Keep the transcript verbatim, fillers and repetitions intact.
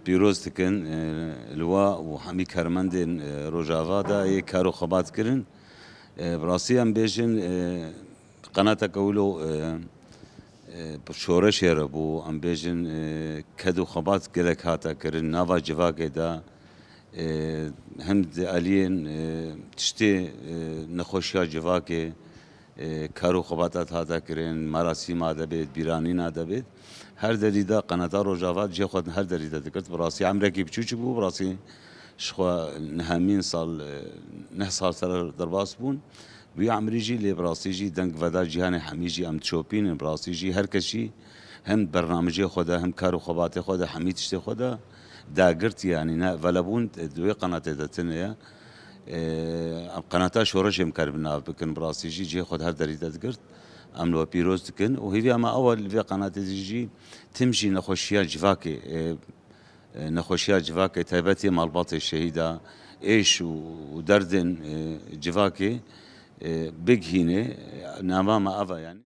pîroz dikin, e, li we û hemî karmendên, e, Rojava de yê kar û xebat kirin. E, bi rastî em bêjin, e, qenateke wilo, e, e, bi şoreşê re bû, em bêjin, e, ked û xebat gelek hate kirin nava civakê de. E, hem di aliyên, e, tiştê, e, nexweşiya civakê, e, kar û xebatat hate kirin, merasîma de bêt, bîranîna de bêt. Her derî de qenata Rojava cihê xwe her derî de digirt. Bi rastî emrekî biçûçik bû, bi rastî ji xwe nehemîn sal, e, neh sal ser derbas bûn. Wî emrî jî lê bi rastî jî deng veda cîhanê hemî jî em dişopînin, bi rastî jî her kes jî hem bernamecê xwe de, hem kar û xebatê xwe de, hemî tiştê xwe de dagirt, yanî ne velebûn di wê qenatê de tune ye. Ee, em qenata şoreşê em karibin nav bikin, bi rastî jî cihê xwe di her derî de digirt. Em li we pîroz dikin û hêviya me ew e li vê qenatê de jî tim jî nexweşiya civakê, e, e, nexweşiya civakê, taybetî malbatê şehîda, êş û, û derdên, e, civakê, e, bigihîne. Nama me ev e, yanî.